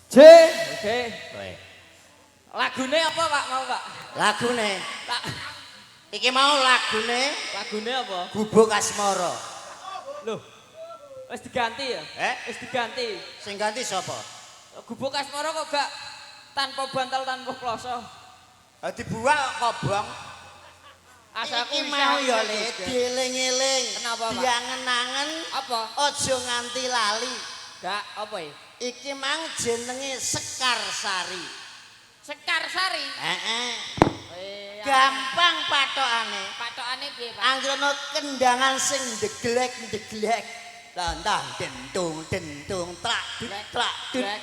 J. Oke. Kowe. Lagune apa, Pak? Mau, Pak? Lagune. Tak Iki mau lagune lagune apa? Gubuk Asmara. Loh. Wis diganti ya? Eh? Wis diganti. Sing ganti sapa? Gubuk Asmara kok gak tanpa bantal tanpa kloso. Ha dibuak kok kobong. Asaku Iki isih mau ya aku Le, joget. dieling-eling. Kenapa, Pak? Diangen-angen Apa? aja nganti lali. Gak apa ya? Iki mang jenenge Sekar Sari. Sekar Sari. Heeh. Eh, Gampang patokane. Patokane piye, Pak? Anggere ana kendangan sing ndeglek-ndeglek. Lah dentung dentung trak dut trak dut. Glek.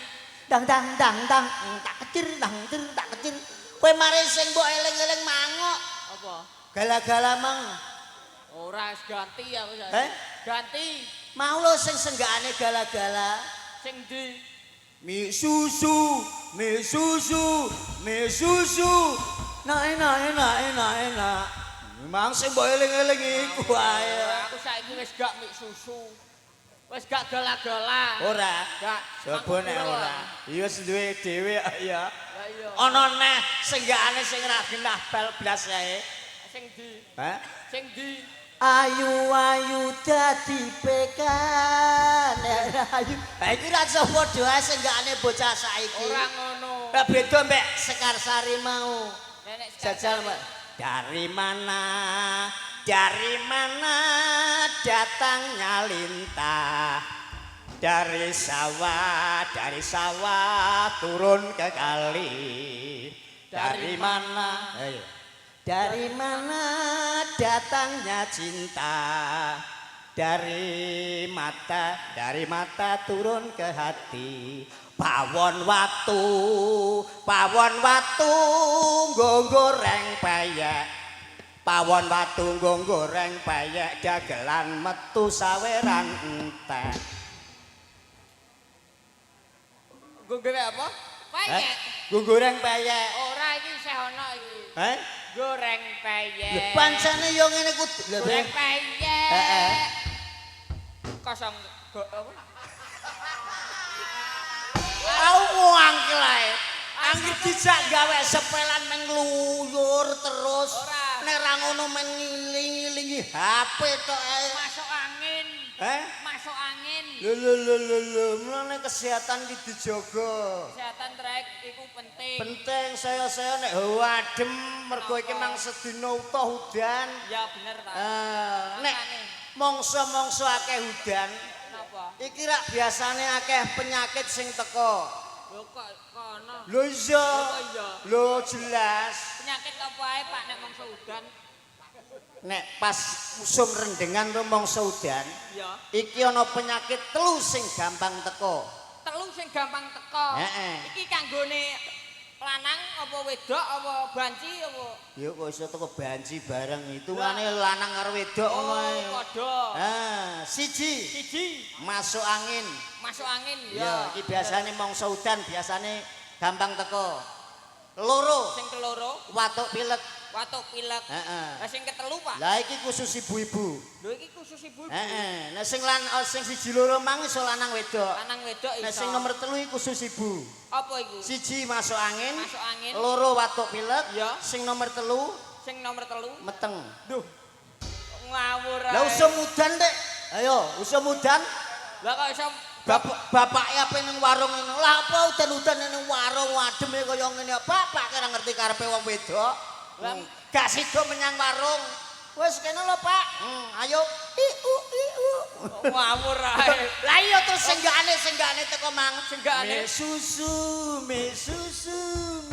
Dang dang dang dang tak kecil dang tir tak kecil. Kowe mari sing mbok eling-eling mangok. Apa? Gala-gala mang. Ora wis ganti aku saiki. Eh? Ganti Mau lo sing senggakane gala-gala. sing ndi? Mi susu, mi susu, mi susu. Nah enak enak enak enak. Memang sing mbok eling-eling iku ae. Aku saiki wis gak mik susu. Wis gak gala-gala. Ora. Gak. Coba nek ora. Iya wis duwe dhewe ya. Lah iya. Ana neh senggakane sing ra genah bal blas ae. Sing ndi? Hah? Sing ndi? Ayu ayu dadi pekan. Ayu. Ha iki ra iso padha ae senggakane bocah saiki. Ora ngono. Lah beda mbek Sekar Sari mau. Nenek Sekar Jajal, Sari. Mbak. Dari mana? Dari mana datangnya lintah? Dari sawah turun ke kali. Dari mana? Ayo. Dari mana datangnya cinta? Dari mata turun ke hati. Pawon watu, nggo goreng peyek. Pawon watu nggo goreng peyek, dagelan metu saweran entek. Nggo goreng apa? Peyek. Nggo goreng peyek. Ora iki isih ana iki. Heh? Goreng peyek. Pancene yo ngene ku. Lho, Goreng peyek. Heeh. Kosong go apa? Aku muangkel ae. Angger dijak gawe sepelan meng ngluyur terus. Ora. Nek ra ngono men ngiling-ngilingi HP tok ae. Masuk angin. Heh? Masuk angin. Lho lho lho lho lho, mulane kesehatan ki dijaga. Kesehatan trek iku penting. Penting saya-saya nek hawa adem mergo iki mang sedina utuh udan. Ya bener ta. Eh, nek Makane. mangsa-mangsa akeh udan, Napa? iki rak biasane akeh penyakit sing teko. Lho kok kono. Lho iya. Lho kok iya? Lho jelas. Penyakit apa ae Pak nek mangsa udan? Nek pas usum rendengan to mangsa udan, Ya. iki ana penyakit telu sing gampang teko. Telu sing gampang teko. Heeh. Iki kanggone lanang apa wedok apa banci apa? Ya kok iso teko banci bareng hitungane lanang karo wedok ngono ae. Oh, padha. Ah, siji Siji masuk angin. masuk angin Ya, ya. iki biasane mangsa udan biasane gampang teko. Loro, Sing keloro watuk pilek. watuk pilek. Heeh. Lah sing ketelu Pak. Lah iki khusus ibu-ibu. Lho iki khusus ibu. Heeh, nek sing lan oh, sing siji loro mang iso lanang wedok. Lanang wedok iso. Nek sing nomor telu iki khusus ibu. Apa iku? Siji masuk angin, Masuk angin. loro watuk pilek, Ya. sing nomor telu Sing nomor telu meteng. Duh. Ngawur ae. Lah usum udan, Dek. Ayo, usum udan. Lah kok iso Bapak bapake ape ning warung ngono. Lah apa udan-udan ning warung ademe kaya ngene. Bapak kira ngerti karepe wong wedok. Lah Gak sida menyang warung. Wis kene lho, Pak. Ayo. Iu iu. Ngawur ae. Lah iya terus senggakane teko mang. Senggakane. Mi susu, mi susu,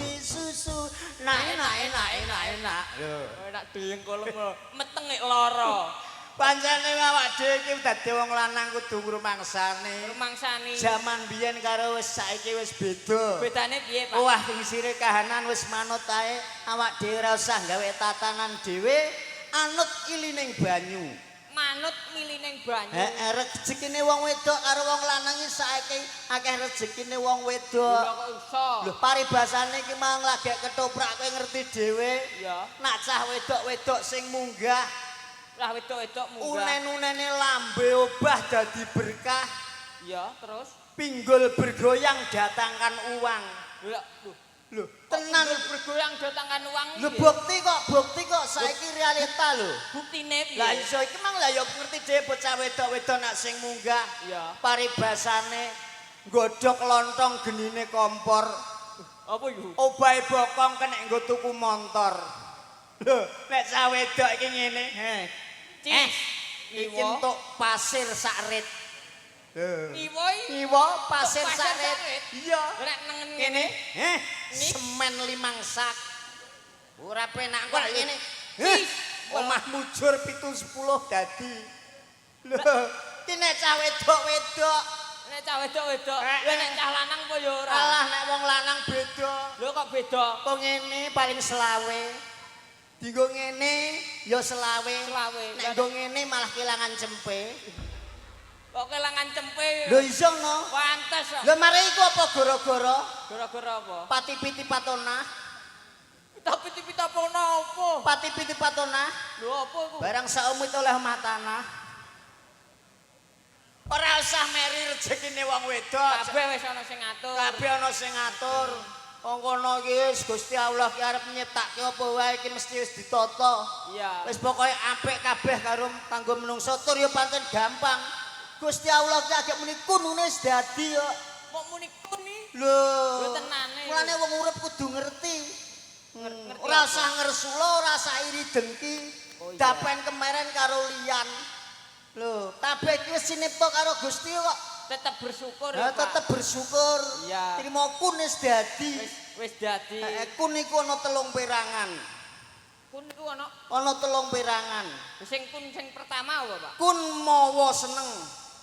mi susu. Nah enak enak enak enak. Lho. Enak dengkul ngono. Meteng nek lara. Pancene awak dhewe iki dadi wong lanang kudu ngrumangsane. Rumangsani. Jaman biyen karo wis saiki wis beda. Bedane piye, Pak? Wah, sire kahanan wis manut ae, awak dhewe ora usah gawe tatanan dhewe, anut ilining banyu. Manut milining banyu. Heeh, rezekine wong wedok karo wong lanang iki saiki akeh rezekine wong wedok. Lho kok iso? Lho paribasane iki mang lagi ketoprak kowe ngerti dhewe. Iya. Nak cah wedok-wedok sing munggah, Lah wedok-wedok munggah. unen-unene lambe obah dadi berkah. Iya, terus Pinggul bergoyang datangkan uang. Lho, Lho, tenan. Pinggul bergoyang datangkan uang. Lho bukti kok saiki realita lho. Buktine piye? Lah iso iki mang lah ya ngerti dhewe bocah wedok-wedok nak sing munggah. Iya. Paribasane nggodhog lontong genine kompor. Apa iku? Obahe bokong kena nggo tuku montor. Lho, nek cah wedok iki ngene, he. Cis. Iki entuk pasir sak rit. Lho. Ngiwo iki. Ngiwo pasir Pasir sak rit. sak rit? Iya. Nek nengen Ngene, heh, Ni. semen 5 sak. Ora penak kok ngene. Cis. Omah mujur 7-10 dadi. Lho, iki nek cah wedok-wedok, Nek cah wedok-wedok, Eh, lha nek cah lanang apa ya ora? alah nek wong lanang beda. Lho kok beda? Kok ngene paling selawe. Dinggo ngene ya selawe. Selawe. Nek nggo ngene malah kelangan cempe. Kok kelangan cempe? Lho iso no. Pantes kok. Lho mare iku apa gara-gara Gara-gara apa? pati piti patona? Tapi tipi tapono apa? Pati piti patona. Lho apa iku? Barang saumit oleh omah tanah. Ora usah meri rezekine wong wedok. Kabeh wis ana sing ngatur. Kabeh ana sing ngatur. Wong kono iki wis Gusti Allah ki arep nyiptake apa wae iki mesti wis ditata. Iya. Wis pokoke apik kabeh karo kanggo menungso tur ya pancen gampang. Gusti Allah ki agek muni kunune wis dadi kok. Mok muni kuni. Lho. Lho, tenane. Mulane wong urip kudu ngerti. Ngerti Ora apa? usah ngersula, ora usah iri dengki. Oh, iya. Dapen kemaren karo liyan. Lho, kabeh iki wis sinipta karo Gusti kok. Tetep bersyukur Lah ya, Pak. tetep bersyukur. Iya. Trimo kun wis dadi. Wis wis dadi. Kun iku ana 3 perangan. Kun iku ana Ana 3 perangan. sing kun sing pertama apa, Pak? Kun mawa seneng.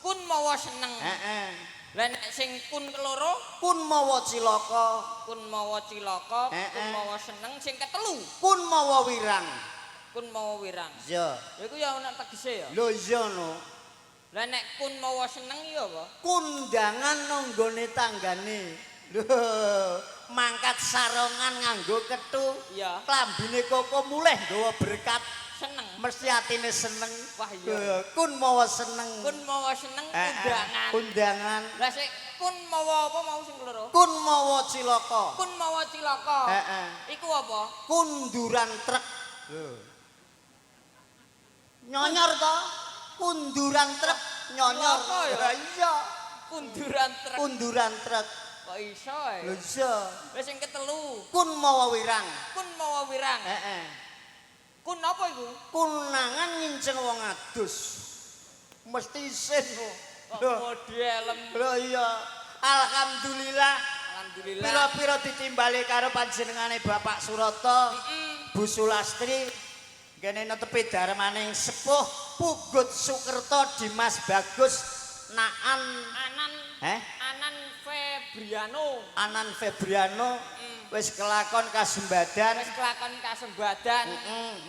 Kun mawa seneng. Heeh. Lah nek sing kun keloro, Kun mawa cilaka, kun mawa cilaka, kun Eh. mawa seneng, sing ketelu kun mawa wirang. kun mawa wirang. Iya. Lha iku ya ana tegese ya. Lho iya no. Lah nek kun mawa seneng ya apa? Kundangan nonggone tanggane. Lho, mangkat sarongan nganggo ketu. Iya. Klambine koko mulih nggawa berkat, Seneng. mesti atine seneng. Wah, iya. Lho, kun mawa seneng. Kun mawa seneng Eh. undangan. Undangan. Lah sik kun mawa apa mau sing keloro? Kun mawa cilaka. Kun mawa cilaka. Heeh. Iku apa? Kunduran truk. Lho. Nyonyor to? Kunduran truk nyonyor. Cilaka ya? Lah iya, Kunduran truk. kunduran truk. Kok iso ya? Lho iya. Lah sing ketelu, Kun mawa wirang. kun mawa wirang. Heeh. Kun apa iku? Kunangan nginceng wong adus. Mesti isin. Kok Lho, modelem. lho iya. Alhamdulillah. Alhamdulillah. Pira-pira ditimbali karo panjenengane Bapak Surata, Bu Sulastri, kene netepi darmaning sepuh Pugut Sukerto Dimas Bagus Naan Anan eh Anan Febriano. Anan Febriano wis kelakon kasembadan. Wis kelakon kasembadan.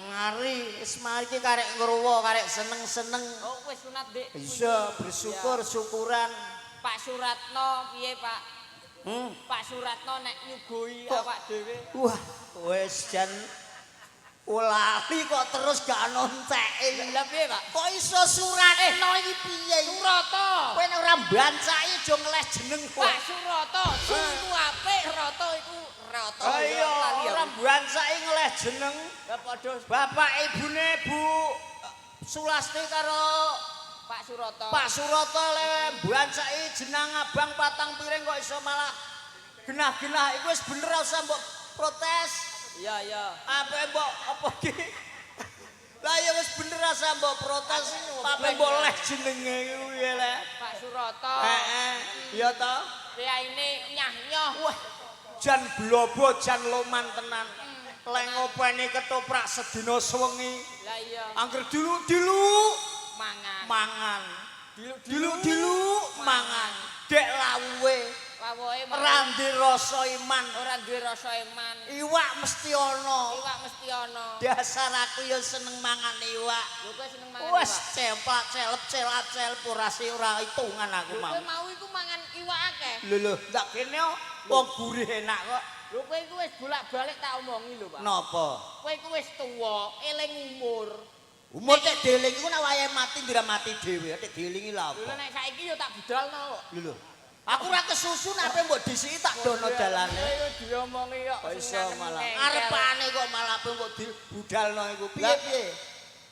Ngari wis mari iki karek ngruwo karek seneng-seneng. Oh wis sunat Dik. Iya, bersyukur syukuran. Pak Suratno piye Pak? Pak Suratno nek nyugoi Kok- awak dhewe. Wah, wis jan lali kok terus gak ono enteke. Lah piye Pak? Kok iso Suratno iki piye? Surata. Kowe nek ora mbancaki aja ngeles jeneng kok. Pak Surata, su iku apik, rata iku rata. Ah, iya, Lali ora aku. mbancaki ngeles jeneng. Lah padha Bapak ibune Bu Sulasti karo Pak Surata. Pak Surata le mbancaki jenang abang patang piring kok iso malah genah-genah iku wis bener ora usah mbok protes. Iya, iya. Apa mbok apa ki? Lah ya wis bener ora usah mbok protes, apa mbok leh jenenge kuwi ya le. Pak Surata. Heeh, iya to. Kiyaine nyah-nyoh. Wah, jan blobo jan loman tenan. Lek ngopeni ketoprak sedina sewengi. Lah iya, Angger dilu-dilu mangan. mangan. Diluk-diluk Dilu-dilu mangan. Dek lawuhe Lawohe ora ndek rasa iman. ora duwe rasa iman. Iwak mesti ana. Iwak mesti ana. Dasar aku ya seneng mangan iwak. Lho kowe seneng mangan Wes iwak. cemplak celep celap celep ora sih ora hitungan aku Lho mau. kowe mau iku mangan iwak akeh. Lho lho, ndak kene wong gurih enak kok. Lho kowe iku wis bolak-balik tak omongi lho, Pak. Napa? Kowe iku wis tuwa, eling umur. Umur tek dieling iku nek wayahe mati ndira mati dhewe, tek dielingi lha Lho apa? nek saiki yo tak budalno kok. Lho lho. Aku ora kesusu nek ape mbok disiki tak dono dalane. Ayo diomongi kok. Kok iso seneng malah. ngengkel. Arepane kok malah ape mbok dibudalno iku. Piye piye?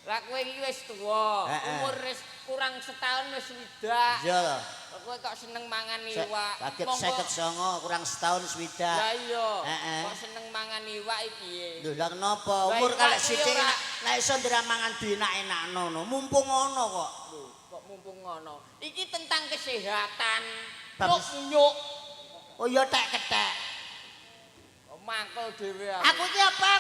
Lah kowe iki wis tuwa, umur wis kurang setahun wis swidak. Iya lho. Kowe kok seneng mangan iwak. Kaget 59 kurang setahun swidak. Lah iya. Heeh. Kok seneng mangan iwak iki piye? Lho lah kenapa? Umur kalek sithik nek iso ndra mangan dienak-enakno no. Mumpung ngono kok. Lho, kok mumpung ngono. Iki tentang kesehatan. Bab- Nyuk. Oh iya tek kethek. Oh, mangkel dhewe aku. Aku iki apa?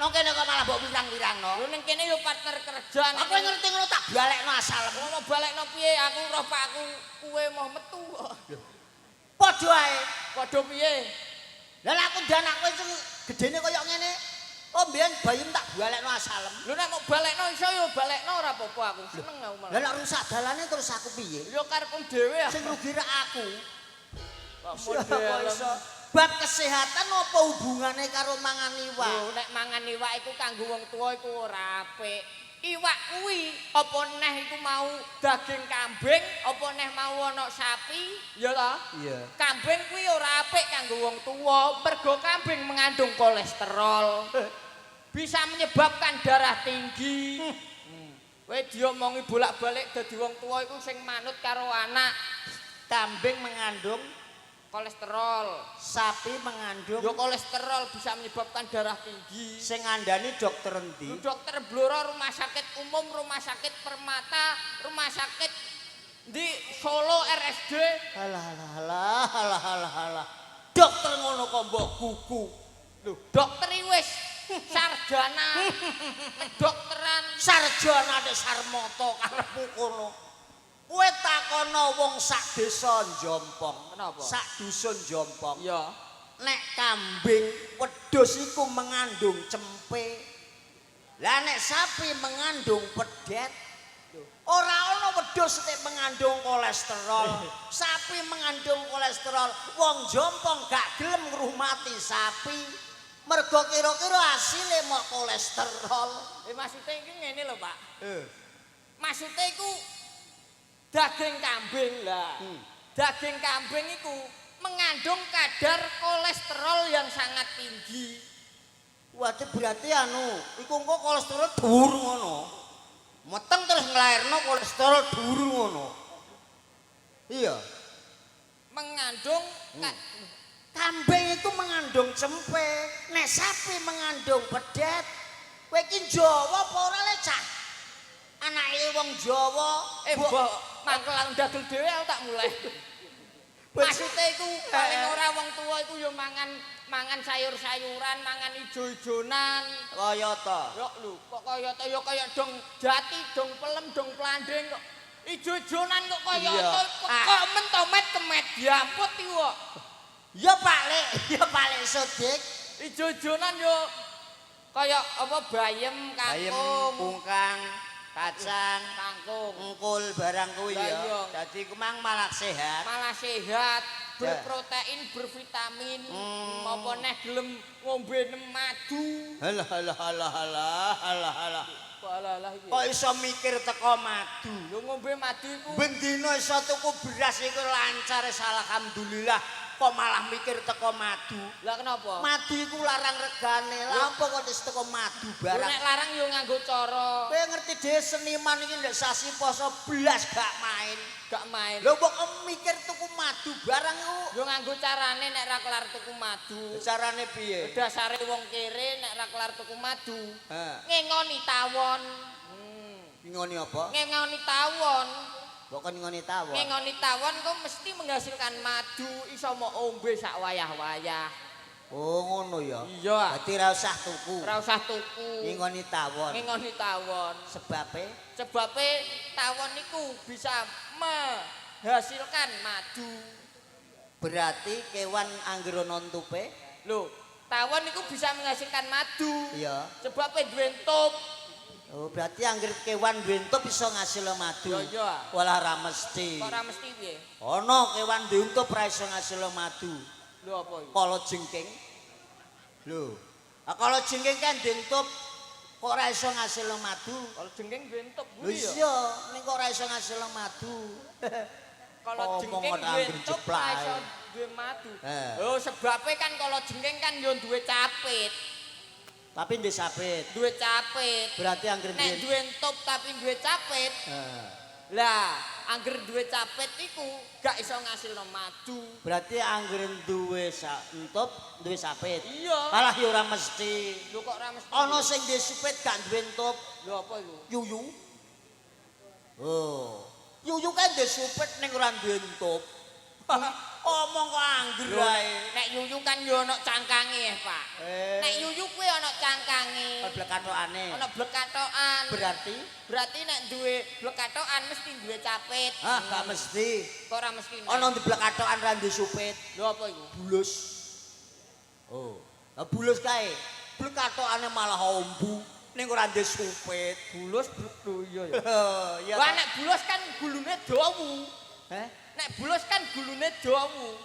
Nang kene kok malah mbok wirang-wirangno. Lho ning kene yo partner kerja. Aku ngerti ngono tak balekno asalem. Mau balekno piye? Aku roh Pak aku kuwe mau metu kok. Padha ae. Padha piye? Lah lek aku ndak kowe sing gedene koyo ngene. Oh mbiyen bayi tak balekno asalem. Lho nek mau balekno iso yo balekno ora apa-apa aku. Seneng aku malah. Lah nek rusak dalane terus aku piye? Yo karepmu dhewe ah. Sing rugi rak aku. Kok Kok iso? Bab kesehatan apa hubungane karo mangan iwak? Lho nek mangan iwak iku kanggo wong tuwa iku ora apik. Iwak kuwi apa neh iku mau daging kambing, apa neh mau ana sapi, ya ta? Iya. Kambing kuwi ora apik kanggo wong tuwa, mergo kambing mengandung kolesterol. Bisa menyebabkan darah tinggi. Kowe diomongi bolak-balik dadi wong tuwa iku sing manut karo anak. Kambing mengandung, Kolesterol. sapi mengandung. Yo kolesterol bisa menyebabkan darah tinggi. Sing ngandani dokter endi? Dokter Blora, rumah sakit umum, rumah sakit Permata, rumah sakit di Solo RSD. Alah alah alah alah alah alah. Dokter ngono kok mbok kuku. Lho, dokter iki wis sarjana kedokteran. Sarjana nek sarmoto karepmu kono. Kowe takono wong sak desa Jompong. Kenapa? Sak dusun Jompong. Iya. Nek kambing wedhus iku mengandung cempe. Lah nek sapi mengandung pedet. Ora ana wedhus nek mengandung kolesterol. Sapi mengandung kolesterol. Wong Jompong gak gelem ngrumati sapi. Mergo kira-kira asile mok kolesterol. Eh maksudnya iki ngene lho, Pak. Maksudnya iku daging kambing lah. Daging kambing iku mengandung kadar kolesterol yang sangat tinggi. Wah, berarti anu, iku engko kolesterol dhuwur ngono. Meteng terus nglairno kolesterol dhuwur ngono. Iya. Mengandung Kambing itu mengandung cempe, nek sapi mengandung pedet. Kowe iki Jawa apa ora le, Cah? Anake wong Jawa, Mbok mangkel aku dagel dhewe aku tak mulai. Maksudnya iku paling ora wong tua iku ya mangan mangan sayur-sayuran, mangan ijo-ijonan. Kaya ta. Yo lho, kok kaya ta ya kaya dong jati, dong pelem, dong planding kok. Ijo-ijonan kok kaya ta kok men tomet kemet diamput iku kok. Ya Pak Lek, ya Pak Lek Sodik. Ijo-ijonan yo kaya apa bayem, Bayem, kangkung, kungkang, kacang, kangkung. engkul barang kuwi Lah ya. iya. Dadi ku mang malah sehat. Malah sehat, berprotein, bervitamin. Apa neh gelem ngombe madu. Halah halah halah halah halah halah. Kok alah-alah iki. Kok iso mikir teko madu? Lho ngombe madu iku Bendina iso tuku beras iku lancar wis alhamdulillah. Kok malah mikir teko madu? Lah kenapa? Madu iku larang regane. Lah apa kok wis teko madu Lho barang? nek larang yo nganggo cara Kowe ngerti dhewe seniman iki ndek sasi poso blas gak main. Gak main. Lho kok mikir tuku madu barang iku? Yo nganggo carane nek ra kelar tuku madu. Carane piye? Dasare wong kere nek ra kelar tuku madu, Heeh. ngengoni tawon. Ngoni apa? Ngengoni tawon. Mbok kon ngoni tawon. Ngengoni tawon kok mesti menghasilkan madu iso mok ombe sak wayah-wayah. Oh ngono ya. Iya. Dadi ra usah tuku. Ora usah tuku. Ngingoni tawon. Ngengoni tawon. Sebabe Sebabe tawon niku bisa menghasilkan madu. Berarti kewan anggere ana entupe? Lho, tawon niku bisa menghasilkan madu. Iya. Sebabe duwe entup. Oh, berarti angger kewan duwe entup iso ngasilno madu. Iya, iya. Walah ra mesti. Kok ora mesti piye? Ana kewan duwe entup ra iso ngasilno madu. Lho apa iki? Kala jengking. Lho. Ah kala jengking kan duwe entup kok ora iso ngasilno madu. Kala jengking duwe entup Lho kuwi ya. iya, ning kok ora iso ngasilno madu. Kalajengking Omong ora duwe anggere entup jeplak ora iso ae. Duwe madu. Eh. Oh, sebabe kan kalajengking kan yo duwe capit. Tapi ndek sapit. Duwe capit. Berarti anggere Nek duwe entup tapi duwe capit, Eh. lah angger duwe capit iku gak iso ngasilno madu. Berarti anggere duwe entup, duwe sapit. Iya. Malah ya ora mesti. Lho, kok ora mesti? Ana sing duwe supit gak duwe entup. Lho, apa iku? Yuyu. Oh. Yuyu kan duwe supit ning ora duwe entup. Omong kok angger Lho, ae. nek yuyu kan yo ana cangkange, eh, Pak. Eh. Nek yuyu kuwi ana cangkange. Blekatokane. Ana blekatokan. Berarti Berarti nek duwe blekatokan mesti duwe capit. Ah, gak mesti. Kok ora mesti? Ana di blekatokan ra duwe supit. Lho, apa iku? Bulus. Oh. Lah, bulus kae. Blekatokane malah ombu ning ora duwe supit. Bulus lho, iya ya. Iya. Wah, nek bulus kan gulune dawu. Heh? Nek bulus kan gulune dawu.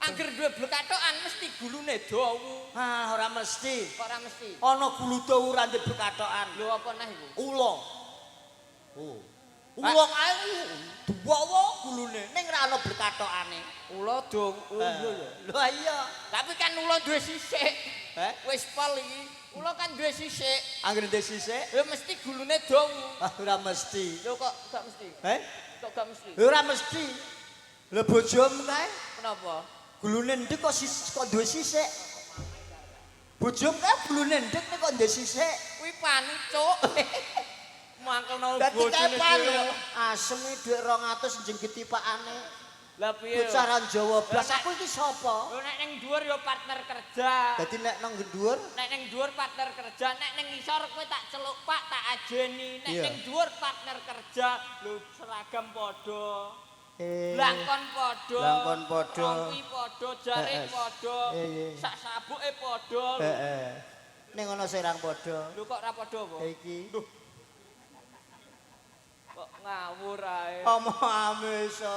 Angger duwe blekatokan mesti gulune dawu. Ah, ora mesti. Kok ora mesti? Ana gulu dawa ora duwe blekatokan. Lho, apa neh iku? Ula. Oh. Ula kae dawa gulune ning ora ana blekatokane. Ula dong. Oh iya ya. Lho iya. Tapi kan ula duwe sisik. Heh? Wis pol iki. Ula kan duwe sisik. Angger duwe sisik? Ya mesti gulune dawu. Ah, ora mesti. Lho, kok gak mesti? Heh? Kok gak mesti? Ora mesti. Lho, bojomu kae Kenapa? Gulune ndek kok duwe sisik. Bojomu kae gulune ndek nek kok duwe sisik. Kuwi panu, Cuk. Mangkelno Dadi kae bojone panu. dhewe. Asem iki dhuwit 200 jenggeti pakane. Lah, piye? Bocah ra Jawa blas. Lah, Aku iki sapa? Lho, nek ning dhuwur ya partner kerja. Dadi nek nang dhuwur Nek ning dhuwur partner kerja, nek ning ngisor kowe tak celuk Pak, tak ajeni. Nek ning dhuwur partner kerja, lho, seragam padha. Blangkon padha. Blangkon padha. Rompi padha, jarik padha. Iya. Sak sabuke padha. Heeh. Ning ana serang padha. Lho, kok ora padha apa? Iki. Kok ngawur ae. Omongane iso.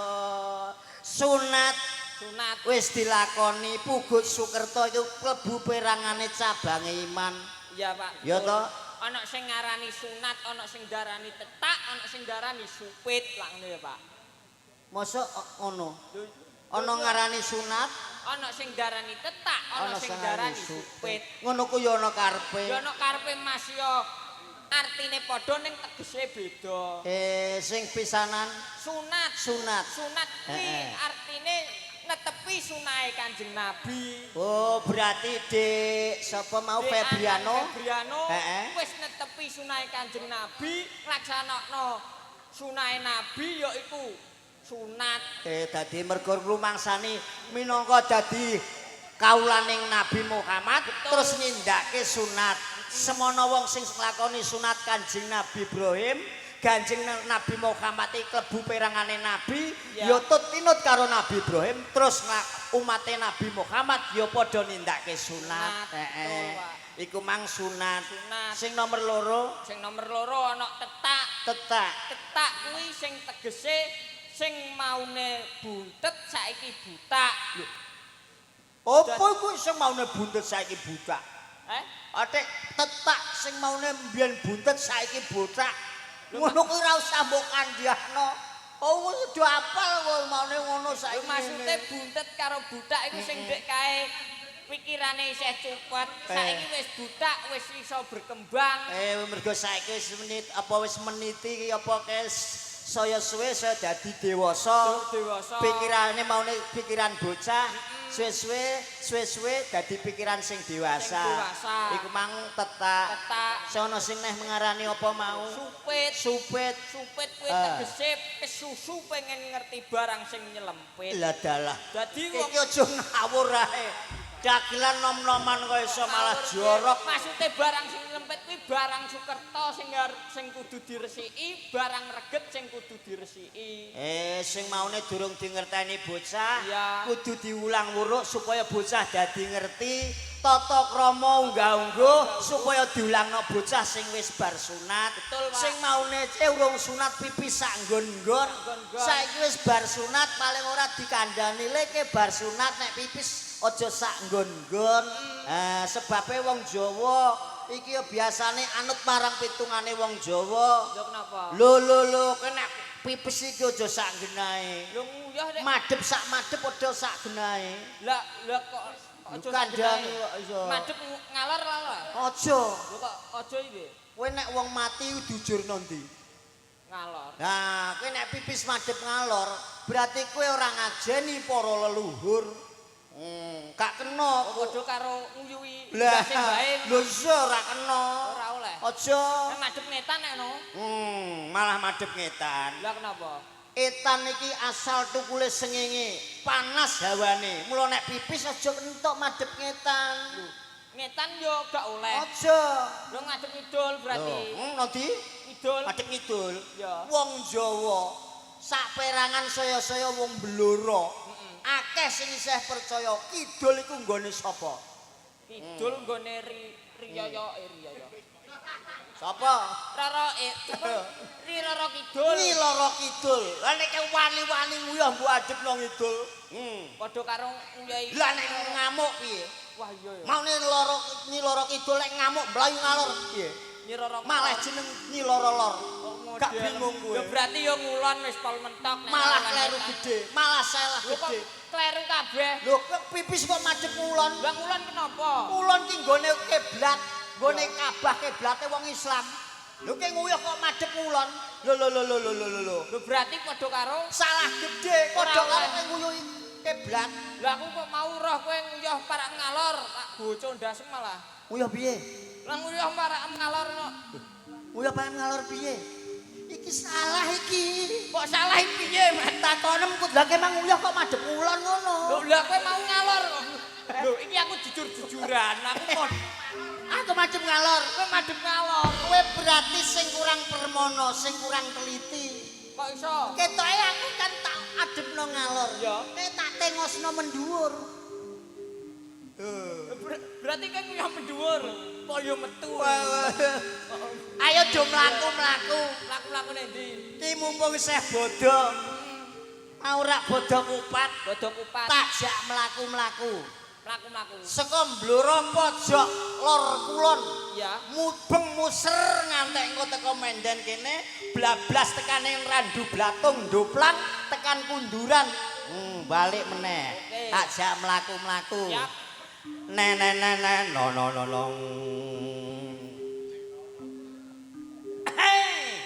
Sunat Sunat. Wis dilakoni Pugut Sukerto iku klebu perangane cabange iman. Iya, Pak. Ya Betul. toh? Ana sing ngarani sunat, ana sing darani tetak, ana sing darani supit, lah ngono ya, Pak. Mosok ngono. Lho, Ana ngarani sunat, ana sing darani tetak, ana sing darani supit. Ngono ku ya ana karepe. Ya ana karepe, Mas, ya artine padha ning tegese beda. Eh, sing pisanan Sunat. Sunat. Sunat kuwi artine netepi sunahe Kanjeng Nabi. Oh, berarti Dik sapa mau? Dek Febriano? Anang Febriano wis netepi sunahe Kanjeng Nabi, nglaksanakno sunahe Nabi yaiku sunat. Eh, dadi mergo rumangsani minangka dadi kaulaning Nabi Muhammad terus nindakake sunat. Semono wong sing nglakoni sunat Kanjeng Nabi Ibrahim, Kanjeng Nabi Muhammad iki klebu perangane Nabi, ya tut tinut karo Nabi Ibrahim, terus umate Nabi Muhammad ya padha nindakake sunat. Sunat, Heeh. betul, Pak. Iku mang sunat. Sunat. Sing nomor loro? Sing nomor loro ana tetak. Tetak. Tetak kuwi sing tegese sing maune buntet saiki butak. Lho, Apa iku sing maune buntet saiki butak? Eh? Atik tetak sing maune mbiyen buntet saiki botak. Ngono kuwi ora usah mbok kandhakno. Oh, wis do apal kok maune ngono Lho, saiki. maksude buntet karo butak iku sing ndek kae pikirane isih cupet, saiki wis butak, wis iso berkembang. Eh, mergo saiki wis menit apa wis meniti iki apa kes saya suwe saya dadi dewasa. Dewasa. Pikirane maune pikiran bocah, suwe-suwe suwe-suwe dadi pikiran sing dewasa. Sing dewasa. Iku mang tetak. Tetak. Sono sing neh mengarani apa mau? Supit. Supit. Supit kuwi tegese kesusu pengen ngerti barang sing nyelempit. Lah dalah. Dadi wong Iki aja ngawur ae. Dagelan nom-noman kok iso malah jorok. Maksude barang sing nyelempit kuwi barang sukerta sing kudu diresiki, barang reget sing kudu diresiki. Eh, sing maune durung dingerteni bocah, kudu diulang wuruk supaya bocah dadi ngerti tata krama unggah-ungguh supaya diulangno bocah sing wis bar sunat. Betul, Pak. Sing maune urung sunat pipis sak nggon-nggon. Nggon-nggon. Saiki wis bar sunat paling ora dikandani leke bar sunat nek pipis aja sak nggon-nggon. Ah, sebabe wong Jawa Iki ya biasane anut marang pitungane wong Jawa. Lho kenapa? Lho lho lho, kowe nek pipis iki aja sak genahe. Lho nguyah nek Madhep sak madhep padha sak genahe. Lah lah kok aja sak Kandhane genahe. kok iso. Madhep ngalor lah. Aja. Lho kok aja iki? Kowe nek wong mati dijujurno ndi? Ngalor. Nah, kowe nek pipis madhep ngalor, berarti kowe ora ngajeni para leluhur. Gak kena. Oh, padha karo nguyuhi Lah, ndase bae. lho iya ora kena. Ora oleh. Aja. Nek madhep ngetan nek no. Malah madhep ngetan. Lah kenapa? Etan iki asal tukule sengenge, panas hawane. Mula nek pipis aja entuk madhep ngetan. Ngetan yo gak oleh. Aja. Lho ngadep ngidul berarti. Lho, nanti Ngidul. madhep ngidul. Ya. Wong Jawa saperangan saya-saya wong Blora. Akeh sing isih percaya kidul iku nggone sapa? Kidul nggone riyaya riyaya. Sapa? Rara Ri Rara Kidul. Nyi Rara Kidul. Lah nek wani-wani nguyah mbok adep nang ngidul. Padha karo nguyahi. Lah nek ngamuk piye? Wah iya ya. Maune lara Nyi Rara Kidul nek ngamuk mlayu ngalor piye? Nyi Rara Malah jeneng Nyi Rara Lor. Oh, Gak model. bingung kowe. Ya berarti yo ngulon wis pol mentok nek Malah ngulon kleru ngetan. gede, malah salah Lho kok gede. kleru kabeh. Lho kok pipis kok madhep ngulon? Lah ngulon kenapa? Ngulon ki nggone kiblat, nggone Ka'bah kiblate wong Islam. Lho ki nguyuh kok madhep ngulon. Lho lho lho lho lho lho lho. Lho berarti padha karo Salah gede, padha Ora karo oleh. kowe nguyuhi kiblat. Lah aku kok mau roh kowe nguyuh parak ngalor, tak boco ndasem malah. Nguyuh piye? Lah nguyuh parak ngalor kok. Nguyuh parak ngalor piye? Iki salah iki. Kok salah piye, Mas? Takonem kok lha emang nguyuh kok madhep ngulon ngono. Lho lah kowe mau ngalor kok. Lho iki aku jujur-jujuran, aku kok Aku madhep ngalor. kowe madhep ngalor. Kowe berarti sing kurang permono, sing kurang teliti. Kok iso? Ketoke aku kan tak adepno ngalor. Ya. Nek tak tengosno mendhuwur. Berarti kowe nguyuh mendhuwur. Kok yo metu. Ayo do mlaku-mlaku. Mlaku-mlaku ning ndi? Ki mumpung isih bodho. Mau rak bodho kupat, Bodho kupat. tak jak mlaku-mlaku. Mlaku-mlaku. Saka Blora pojok lor kulon. Ya. Mubeng muser ngantek engko teko Menden kene, blablas tekane Randu Blatung Ndoplang tekan Kunduran. Balik meneh. Oke. Tak jak mlaku-mlaku. Siap. Ne ne ne ne no no no no. Hey!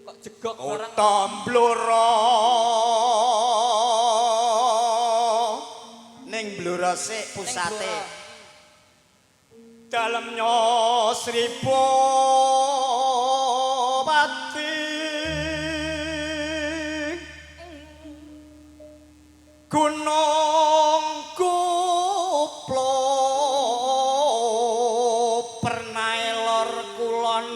Kok jegok barang. Kota Blora ning Blora sik pusate. Dalemnya Sri Bupati Gunung Kuplo pernae lor kulon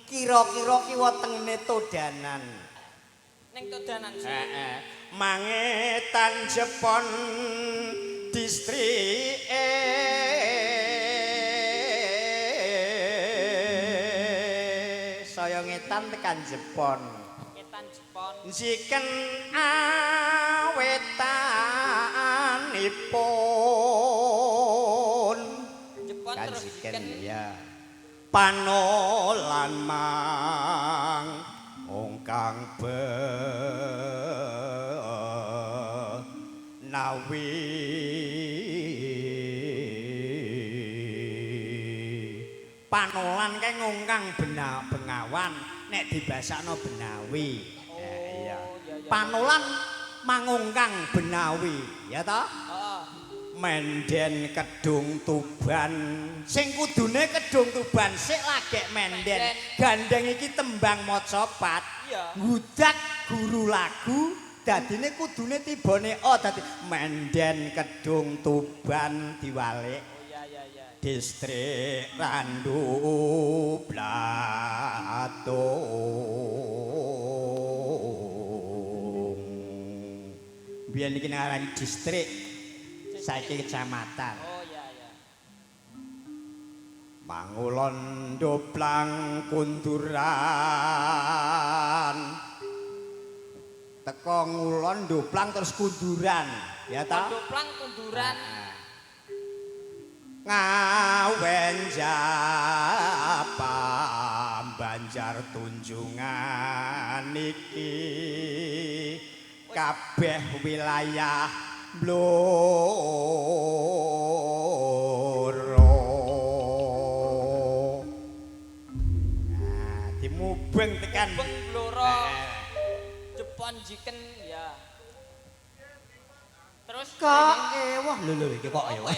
kira-kira kiwa tengene Todanan. Ning Todanan sih. Heeh. Mangetan Jepon distrike saya ngetan tekan Jepon. Ngetan Jepon. Jiken awetanipun Jepon terus Jiken jiken. ya. Panolan mang ongkang benawi Panolan kae ngongkang bengawan nek dibasakno benawi. Oh, Ya, iya. iya, iya. Panolan mangungkang benawi, ya toh? Heeh. Menden Kedung Tuban sing kudune Kedung Tuban sik lagek Menden Menden. gandeng iki tembang macapat Iya. ngudak guru lagu dadine kudune tibane o dadi Menden Kedung Tuban diwalik Oh iya iya iya. distrik Randu Blatung biyen iki ngarani distrik saiki kecamatan. Oh iya iya. Mangulon Doplang Kunduran. Teko ngulon Doplang terus Kunduran, ya ta? Doplang Kunduran. Nah. Ngawen japa Banjar tunjungan iki kabeh wilayah Blora. Nah, dimubeng tekan Beng Blora. Jepon jiken ya. Terus Kok ewah lho lho iki kok ewah.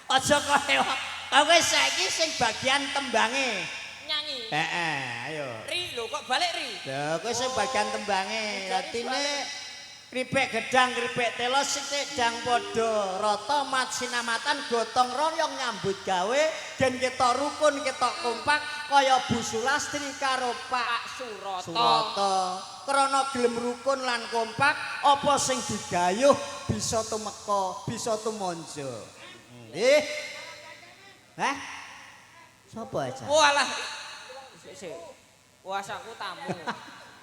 Aja kok ewah. Kowe saiki sing bagian tembange. Nyanyi. Heeh, ayo. Ri lho kok balik ri. Lho kowe sing bagian tembange. Dadine kripik gedang, kripik telo sithik dang padha rata mat sinamatan gotong royong nyambut gawe gen ketok rukun ketok kompak kaya Bu Sulastri karo Pak Pak Suroto. Suroto. Krana gelem rukun lan kompak apa sing digayuh bisa tumeka, bisa tumanja. Nggih. Hah? Sopo aja? Walah. Sik sik. Wah, aku tamu.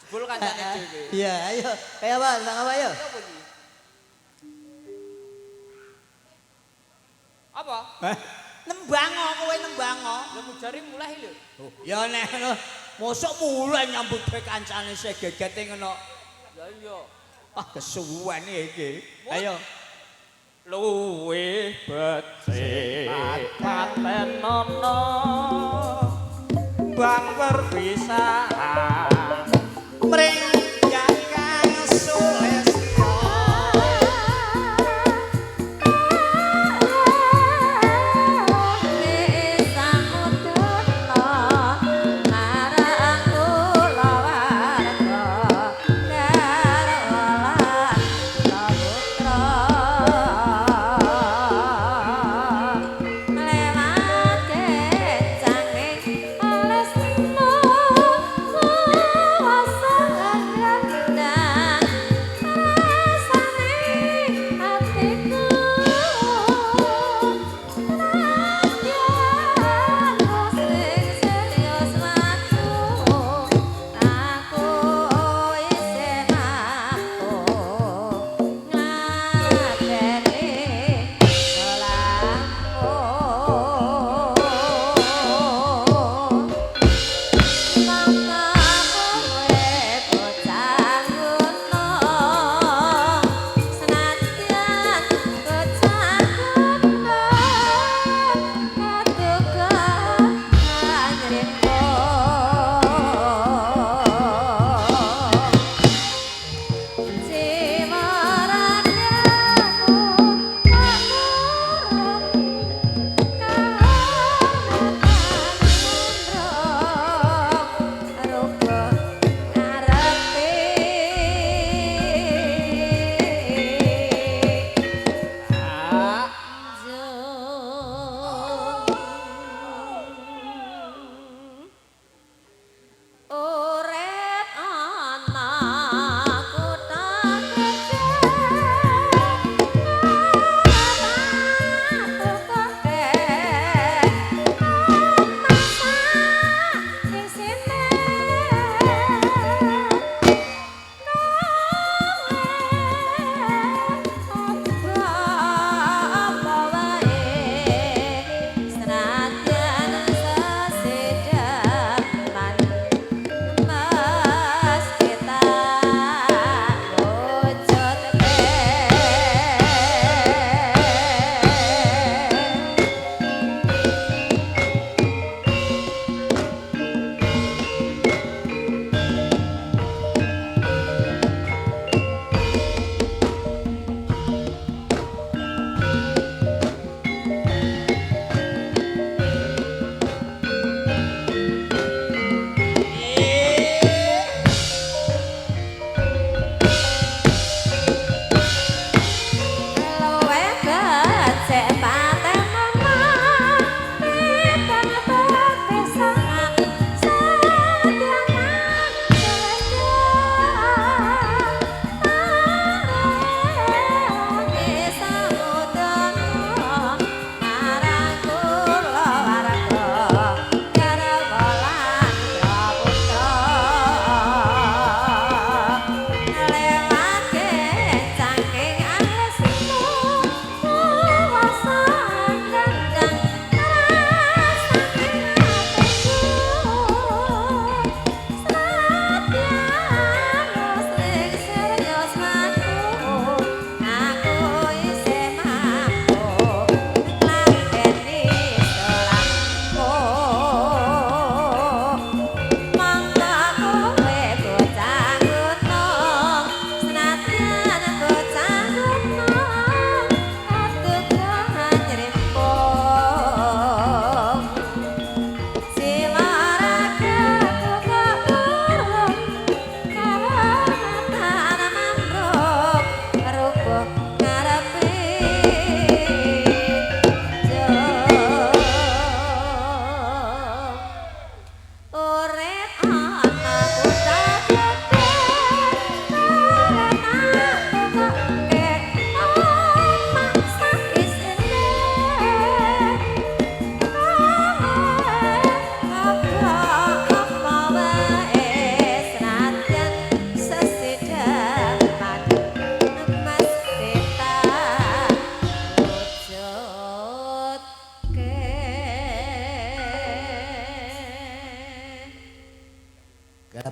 Jebul kancane dhewe. Iya, ayo. Kayak apa? Tentang apa ayo? Apa iki? Apa? Hah? Nembang kowe nembang. Lah mujari mulai lho. Ya nek ngono, mosok mulai nyambut gawe kancane sing gegete ngono. Lah iya. Ah kesuwen iki. Ayo. Luwih becik patenono bang perpisahan Mring Kakang Sulistyo.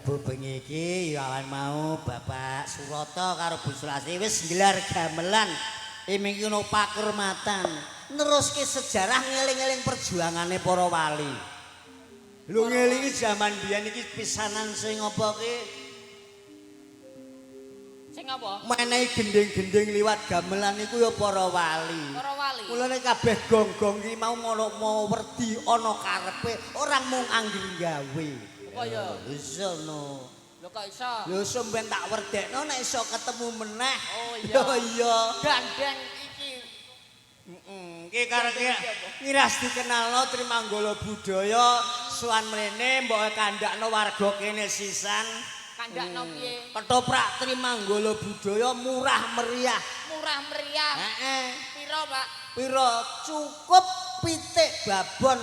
Rebo bengi iki ya awan mau Bapak Surata karo Bu Sulastri wis nggelar gamelan iming ono pakurmatan neruske sejarah ngeling-eling perjuangane para wali. Lho ngelingi jaman biyen iki pisanan sing apa ki? Sing apa? Menehi gending-gending liwat gamelan iku ya para wali. Para wali. Mulane kabeh gong-gong iki mau ngono mau werdi ana karepe ora mung angger gawe. Apa ya? Lho iso no. Lho kok iso? Lho sampeyan tak werdekno nek iso ketemu meneh. Oh iya. Lho iya. Gandeng iki. Heeh, iki karo ngiras dikenalno Trimanggala budaya sowan mrene mbok kandhakno warga kene sisan. Kandhakno piye? Ketoprak Trimanggala budaya murah meriah. Murah meriah. Heeh. Piro, Pak? Piro cukup pitik babon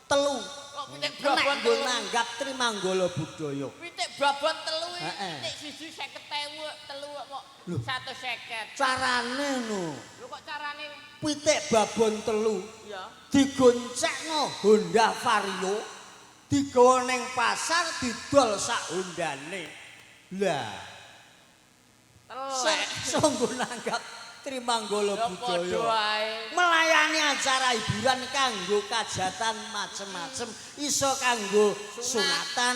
telu. Kok pitik Kena babon nggo telu? nanggap Trimanggala budaya. Pitik babon telu iki Heeh. pitik siji 50.000 telu kok Lho. 150. Carane no. Lho kok carane? Pitik babon telu Ya. digoncengno Honda Vario digawa ning pasar didol sak Hondane. Lah, Telek. sungguh nanggap Trimanggala Ya padha budaya. wae. Melayani acara hiburan kanggo kajatan macem-macem, iso kanggo Sunat. sunatan,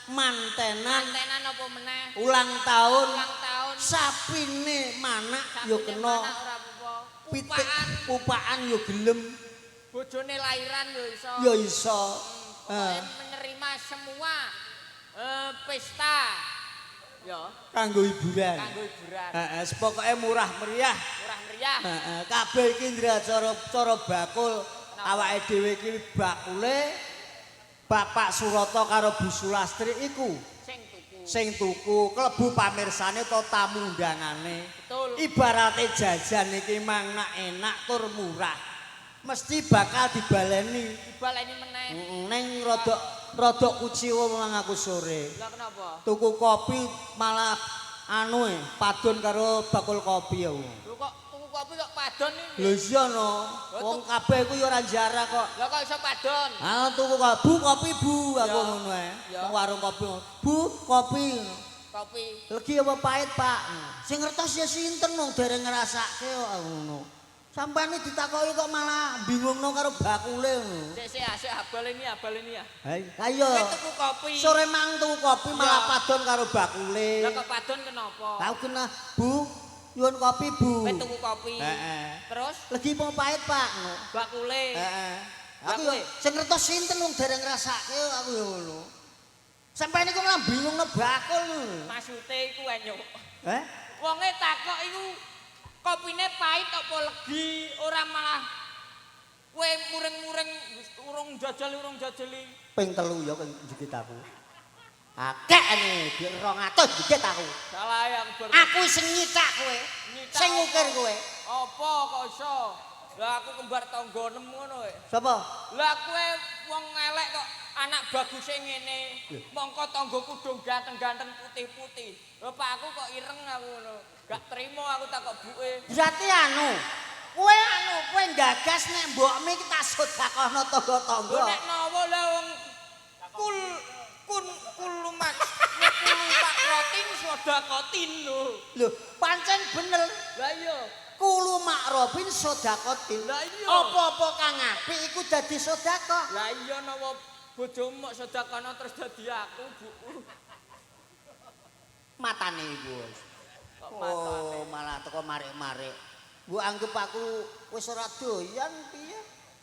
mantenan, Mantenan apa meneh? ulang tahun, Ulang tahun. sapine manak ya Sapine kena, manak ora apa-apa. pitik Pupaan, pupaan ya gelem, bojone lairan ya iso. ya iso. Pokoknya menerima semua pesta. Ya, Kanggo hiburan. Kanggo hiburan. Heeh, pokoke murah meriah. Murah meriah. Heeh, kabeh iki ndra cara cara bakul awake dhewe iki bakule Bapak Surata karo Bu Sulastri iku Sing tuku. Sing tuku klebu pamirsane utawa tamu undangane. Betul. Ibarate jajan iki mang nak enak tur murah. Mesti bakal dibaleni. Dibaleni meneh. Ning rada rada kuciwa mang aku sore. Lah kenapa? Tuku kopi malah anu e, padon karo bakul kopi ya. Lho kok tuku kopi kok padon iki? Lho iya no, wong kabeh iku ya ora jarak kok. Lah kok iso padon? Ah tuku kopi, Bu kopi Bu, aku Ya. ngono ae. Ya. Nang warung kopi. Bu, kopi. Kopi. Legi apa pahit, Pak? Sing ngertos ya sinten wong dereng ngrasake kok aku ngono. Sampane ditakoki kok malah bingungno karo bakule ngono. Sik sik asik abaleni abaleni ya. Ayo. Kowe tuku kopi. Sore mang tuku kopi malah Ya. padon karo bakule. Lah kok padon kenapa? Tau kena, Bu, nyuwun kopi, Bu. Kowe tuku kopi. Heeh. Terus Legi apa pahit, Pak? Ngono. bakule. Heeh. Aku yo Bakule. sing ngertos sinten wong dereng ngrasake aku yo ngono. Sampai niku malah bingungno bakul ngono. Maksude iku enyuk. Heh? Wonge takok iku kopine pahit apa legi, ora malah kowe muring-muring urung jajal urung jajali. Ping 3 ya kowe njikit aku. Akeh ene dhuwit 200 njikit aku. Salah ya aku baru Aku sing nyitak kowe. Nyitak Sing apa? ngukir kowe. Apa kok iso? Lah aku kembar tangga nem ngono kowe. Sapa? Lah kowe wong elek kok anak baguse ngene. Mongko tanggoku do ganteng-ganteng putih-putih. Lho Pak aku kok ireng aku ngono. Gak terima aku takok buke. Berarti anu, kowe anu, kowe gagas nek mbokmu iki tak sedekahno tangga-tangga. Lho nek nawa lah wong kul kun kulumat kulu makrotin sedekatin lho. Lho, pancen bener. Lah iya. Kulu makrobin sedekatin. Lah iya. Apa-apa kang apik iku dadi sedekah. Lah iya nawa bojomu mok sedekahno terus dadi aku buku. Matane iku. Kok matane? Oh, malah teko marik-marik. Mbok anggap aku wis ora doyan piye?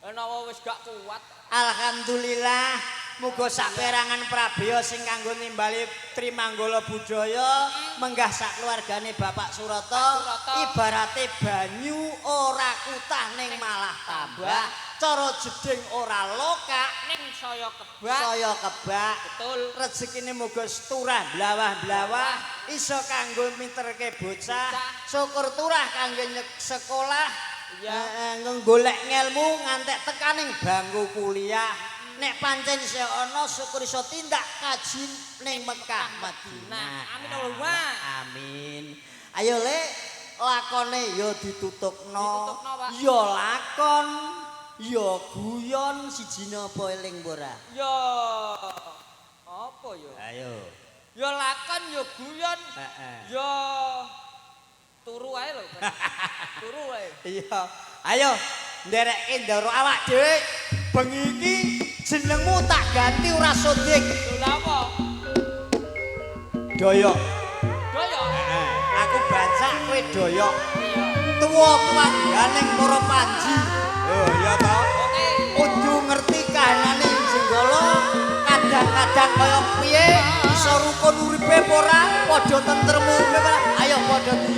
Nawa wis gak kuat. Alhamdulillah, muga saperangan prabeya sing kanggo nimbali Trimanggala budaya menggah sak keluargane Bapak Surata, Surata. Ibarate banyu ora kutah ning malah tambah, cara jeding ora lokak Ning saya kebak. Saya kebak. Betul. Rezekine muga turah blawah-blawah, iso kanggo minterke bocah, syukur turah kanggo sekolah. Iya. Heeh, golek ngelmu ngantek tekaning bangku kuliah. Nek pancen isih ana syukur iso tindak kaji ning Mekah Madinah. Amin Allahumma. Amin. Ayo Le, lakone ya ditutupno. Ditutupno, Pak. Ya lakon, ya guyon sijine apa eling apa ora? Ya. Apa ya? Ayo. Ya lakon ya guyon. Heeh. Ya turu ae lho. Turu ae. Iya. Ayo nderekke ndoro awak dhewe bengi iki jenengmu tak ganti ora Sodik. Lho lha apa? Doyok. Doyok. Heeh. Aku bancak kowe doyok. Iya. Tuwa tuwangganing para panji. Oh iya to. Oke. Kudu ngerti kahanane Jenggala, kadang-kadang kaya piye iso rukun uripe apa ora, padha tentreme uripe ora. Ayo padha di